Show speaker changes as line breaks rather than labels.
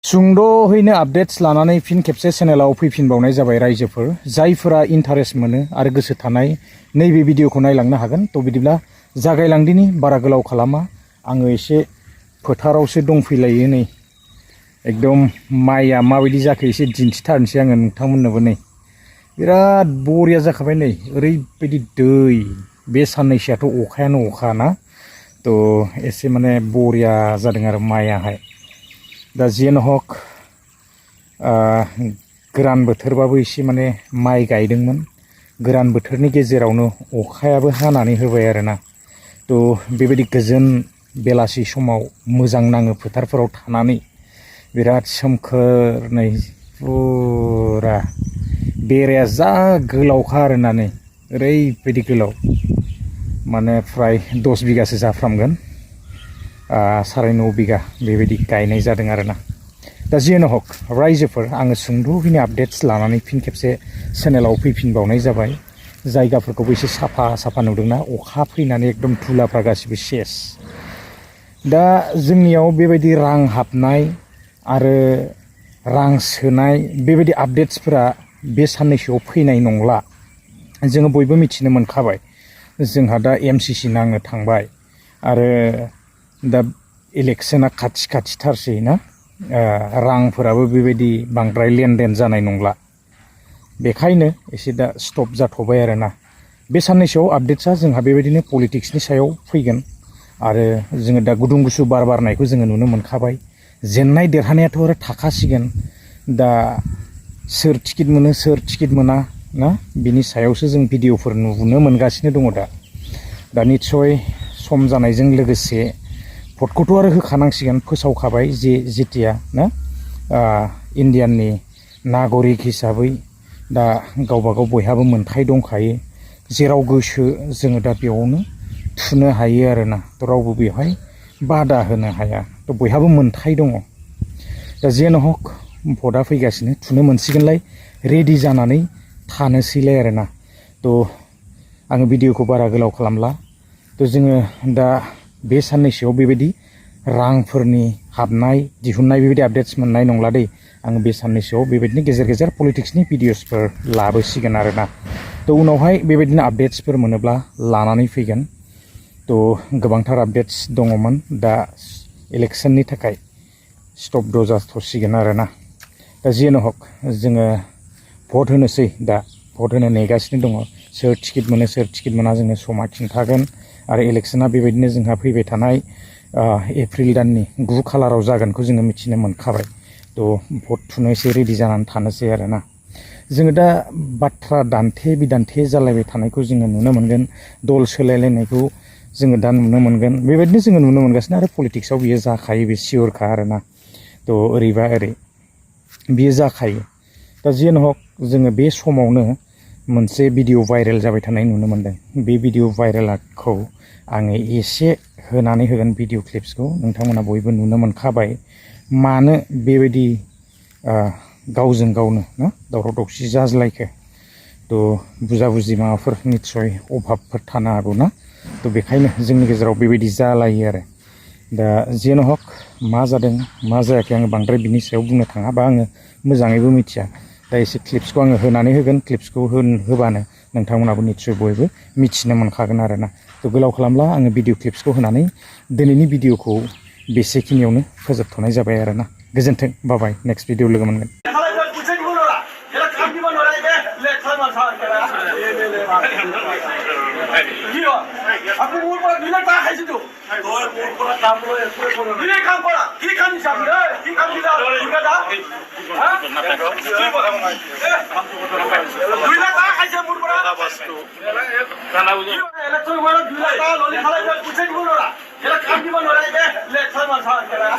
सुंद'हैनो updates लानानै फिन खेबसे चेनेलाव फैफिनबावनाय जाबाय रायजोफोर जायफोरा इन्टारेस्ट मोनो आरो गोसो थानाय नैबे भिडिअखौ नायलांनो हागोन। थ' बिदिब्ला जागायलांदिनि बारा गोलाव खालामा आङो एसे फोथारावसो दंफैलायो नै एकदम माइया माबायदि जाखो एसे दिन्थिथारनोसै आङो नोंथांमोननोबो नै बिराद बरिया जाखाबाय नै ओरैबायदि दै बे साननैसोआथ' अखायानो अखा ना थ' एसे माने बरिया जादों आरो माइयाहाय दा जियानो हक गोरान बोथोरबाबो एसे माने माइ गायदोंमोन गोरान बोथोरनि गेजेरावनो अखायाबो हानानै होबाय आरोना थ' बेबायदि गोजोन बेलासि समाव मोजां नाङो फोथारफोराव थानानै बिराद सोमखोर नै पुरा बेराया जा गोलावखा आरोना नै ओरैबायदि गोलाव माने फ्राय 10 बिगासो जाफ्रामगोन 9.5 बिगा बेबायदि गायनाय जादों आरोना दा जियानो हक रायजोफोर आङो सुंद'हैनो आपडेट्स लानानै फिन खेबसे चेनेलाव फैफिनबावनाय जाबाय जायगाफोरखौबो एसे साफा साफा नुदोंना अखा फैनानै एकदम धुलाफ्रा गासिबो सेस दा जोंनियाव बेबायदि रां हाबनाय आरो रां सोनाय बेबायदि आपडेट्सफोरा बे साननैसोआव फैनाय नंला जोङो बयबो मिथिनो मोनखाबाय जोंहा दा MCC नांनो थांबाय आरो दा इलेक्शना खाथिथारसै ना रांफोराबो बेबायदि बांद्राय लेनदेन जानाय नंला बेखायनो एसे दा स्टप जाथ'बाय आरोना बे साननैसोआव आपडेट्सआ जोंहा बेबायदिनो पलिटिक्सनि सायाव फैगोन आरो जोङो दा गुदुं गुसु बार बारनायखौ जोङो नुनो मोनखाबाय जेननाय देरहानायाथ' आरो थाखासिगोन दा सोर टिकेट मोनो सोर टिकेट मोना ना बिनि सायावसो जों भिडिअफोर नुनो मोनगासिनो दङ दा निस्सय सम जानायजों लोगोसे भटखौथ' आरो होखानांसिगोन फोसावखाबाय जेतिया ना इन्डियाननि नागरिक हिसाबै दा गावबागाव बयहाबो मोनथाय दंखायो जेराव गोसो जोङो दा बेयावनो थुनो हायो आरोना थ' रावबो बेवहाय बादा होनो हाया थ' बयहाबो मोनथाय दङ दा जियानो हक भटआ फैगासिनो थुनो मोनसिगोनलाय रेडि जानानै थानोसैलाय आरोना थ' आङो भिडिअखौ बारा गोलाव खालामला थ' जोङो दा बे साननैसोआव बेबायदि रांफोरनि हाबनाय दिहुननाय बेबायदि आपडेट्स मोननाय नंला दै आङो बे साननैसोआव बेबायदिनो गेजेर गेजेर पलिटिक्सनि भिडिअसफोर लाबोसिगोन आरोना थ' उनावहाय बेबायदिनो आपडेट्सफोर मोनोब्ला लानानै फैगोन थ' गोबांथार आपडेट्स दङमोन दा इलेक्शननि थाखाय स्टप जाथ'सिगोन आरोना दा जियानो हक जोङो भट होनोसै दा भट होनो नेगासिनो दङ सोर टिकेट मोनो सोर टिकेट मोना जोङो समा खिन्थागोन आरो इलेक्शना बेबायदिनो जोंहा फैबाय थानाय एप्रिल दाननि 9 खालाराव जागोनखौ जोङो मिथिनो मोनखाबाय थ' भट थुनो एसे रेडि जानानै थानोसै आरोना जोङो दा बाथ्रा दान्थे बिदान्थे जालायबाय थानायखौ जोङो नुनो मोनगोन दल सोलायलायनायखौ जोङो दा नुनो मोनगोन बेबायदिनो जोङो नुनो मोनगासिनो आरो पलिटिक्सआव बियो जाखायो बे सियरखा आरोना थ' ओरैबा ओरै बियो जाखायो दा जियानो हक जोङो बे समावनो मोनसे भिडिअ भाइरेल जाबाय थानाय नुनो मोनदों बे भिडिअ भाइरेलखौ आङो एसे होनानै होगोन भिडिअ क्लिप्सखौ नोंथांमोना बयबो नुनो मोनखाबाय मानो बेबायदि गावजों गावनो ना दावराव दावसि जाज्लायखो थ' बुजा बुजि माबाफोर निस्सय अभाबफोर थानो हागौ ना थ' बेखायनो जोंनि गेजेराव बेबायदि जालायो आरो दा जियानो हक मा जादों मा जायाखै आङो बांद्राय बिनि सायाव बुंनो थाङा बा आङो मोजाङैबो मिथिया दा एसे क्लिप्सखौ आङो होनानै होगोन क्लिप्सखौ होबानो नोंथांमोनाबो निस्सय बयबो मिथिनो मोनखागोन आरोना थ' गोलाव खालामला आङो भिडिअ क्लिप्सखौ होनानै दिनैनि भिडिअखौ बेसेखिनियावनो फोजोबथ'नाय जाबाय आरोना गोजोन्थों बाय नेक्स्ट भिडिअ लोगो मोनगोन
aku murmur bila tak hai situ. Doi murmur kam lo ekor kono. Bila kam kora, ki kam sabi deh, ki kam bila, bila dah. Ha? Bila tak hai je murmur. Bastu. Kana ujo. Elektron wala bila tak loli khalai je puche di bola. Ela kam di bola le, le khalai masa kera.